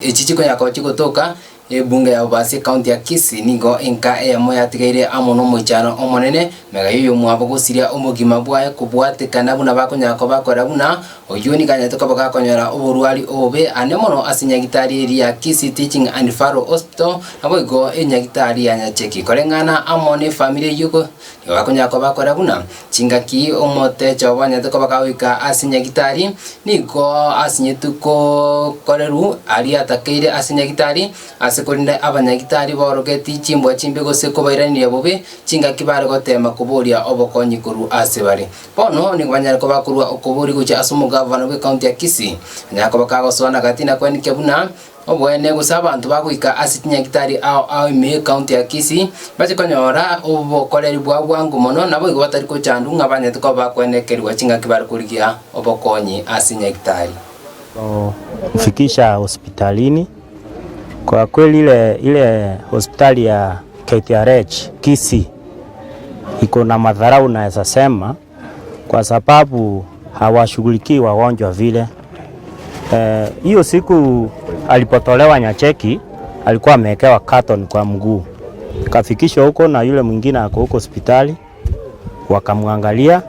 Echi chikonya koba chigotoka ebunge ya Bobasi ekaunti ya Kisii nigo enka eyemo yatigaire amo nomoichano omonene mega yoyomwabo gosiria omogima bwaye kobwatekana buna bakonyara koba bakora buna oyio nigo anyarete koba gakonyora oborwari obobe ane mono ase nyagitari eria ya Kisii Teaching and Referral Hospital naboigo enyagitari ya Nyacheki koreng'ana amo nefamiri eyio nigo bakonyara koba bakora buna Chingaki omotecha obo anyarete koba kagoika ase nyagitari, nigo asinyetwe kokorerwa aria atakeire ase nyagitari, ase korende abanyagitari baorogeti chimbwa chimbe gose kobairaneria bobe, chingaki bare goteema koboria obokonyi korwa ase bare. Bono nigo banyare koba korwa okoboria gochia ase omogavana bw'ekaunti ya Kisii, anyare koba kagosoa gati na koenekia buna Oboene gose abanto bagoika ase chinyagitari ao ao ime y'ecounty ya Kisii bache konyora obokoreri bwa bwango mono naboigo batari gochandwa ng'a banyarete koba bakwenekerigwa chingaki bare korigia obokonyi ase nyagitari. Kufikisha hospitalini kwa kweli ile ile hospitali ya KTRH Kisii iko na madharau naeza sema kwa sababu hawashughulikii wagonjwa vile. Hiyo siku alipotolewa Nyacheki alikuwa amewekewa carton kwa mguu, kafikishwa huko na yule mwingine ako huko hospitali, wakamwangalia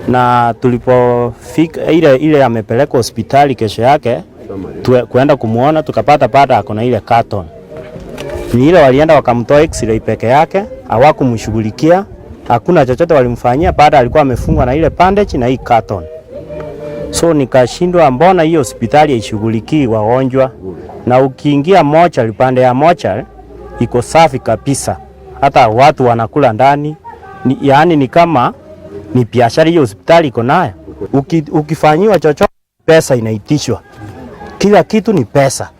na tulipofika ile ile amepelekwa hospitali kesho yake tue, kuenda kumuona tukapata pata ako na ile carton ni ile walienda wakamtoa x-ray peke yake, hawakumshughulikia, hakuna chochote walimfanyia. Baada alikuwa amefungwa na ile bandage na hii carton. So nikashindwa, mbona hiyo hospitali haishughulikii wagonjwa? Na ukiingia mochari, pande ya mochari iko safi kabisa, hata watu wanakula ndani ni, yaani ni kama ni biashara hiyo hospitali iko nayo. Uki, ukifanyiwa chochote pesa inaitishwa, kila kitu ni pesa,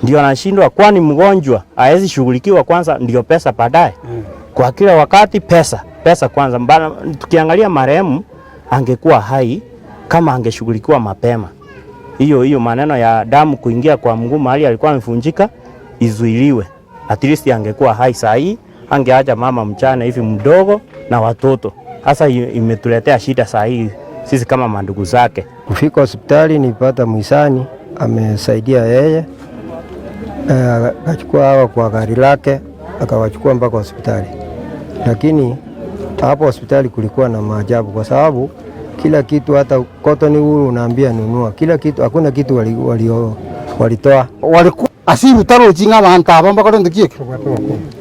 ndio anashindwa. Kwani mgonjwa hawezi shughulikiwa kwanza ndio pesa baadaye? Kwa kila wakati pesa, pesa kwanza. Mbana, tukiangalia marehemu angekuwa hai kama angeshughulikiwa mapema. Hiyo hiyo maneno ya damu kuingia kwa mguu mahali alikuwa amefunjika izuiliwe, at least angekuwa hai saa hii, angeacha mama mchana hivi mdogo na watoto. Sasa imetuletea shida saa hii sisi kama mandugu zake. Kufika hospitali nipata mwisani amesaidia yeye, akachukua hawa kwa gari lake akawachukua mpaka hospitali, lakini hapo hospitali kulikuwa na maajabu kwa sababu kila kitu, hata cotton wool unaambia nunua kila kitu, hakuna kitu walitoa wali, walikuwa asiru tarochi ng'a abanto aba mbakore nto ki eke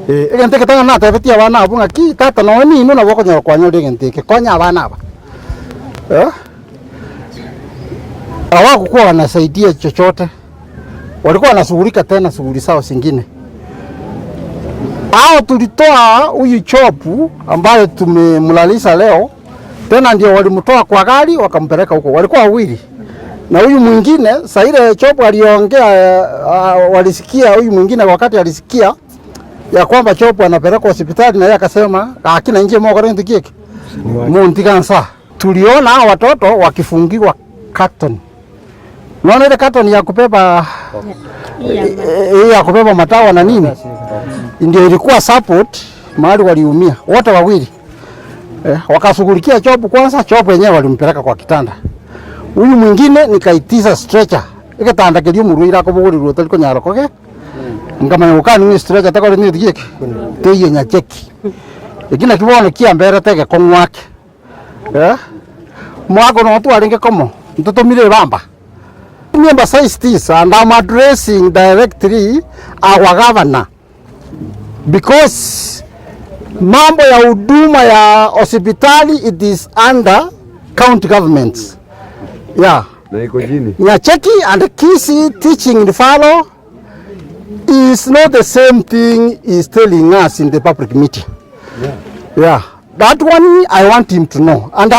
Eh, egento eke tang'ana natebetie abana abwo ng'aki tata nonye ninwe nabo okonyora kwanyora egento eke konya abana aba eh. Hawakukuwa wanasaidia chochote, walikuwa wanashughulika tena shughuli zao zingine. Hao tulitoa huyu chopu ambaye tumemlalisha leo, tena ndio walimtoa kwa gari wakampeleka huko, walikuwa wawili na huyu mwingine. Saa ile chopu aliongea, uh, walisikia huyu mwingine wakati alisikia ya kwamba chopu anapelekwa hospitali, na yeye akasema akina nje moko renti kiki muntigansa. Tuliona hao watoto wakifungiwa carton. Unaona ile carton ya kubeba hii ya kubeba matawa na nini, ndio ilikuwa support mahali waliumia wote wawili eh, wakashughulikia chopu kwanza. Chopu yenyewe walimpeleka kwa kitanda, huyu mwingine nikaitisa stretcher igitanda kiria omorwaire akobogorirwa otari konyara koge nkamanya gokani ng'a stretcher takore neti geke teiyo nyacheki eki naki bono kiamberete egekong'u ake eh, omwaka oyo twarenge komo ntotomire ebamba Emphasize this and I'm addressing directly our governor because mambo ya huduma ya hospitali it is under county governments. Yeah. Na iko chini. Nyacheki and Kisii teaching referral is not the same thing he's telling us in the public meeting. Yeah. Yeah. That one I want him to know. And I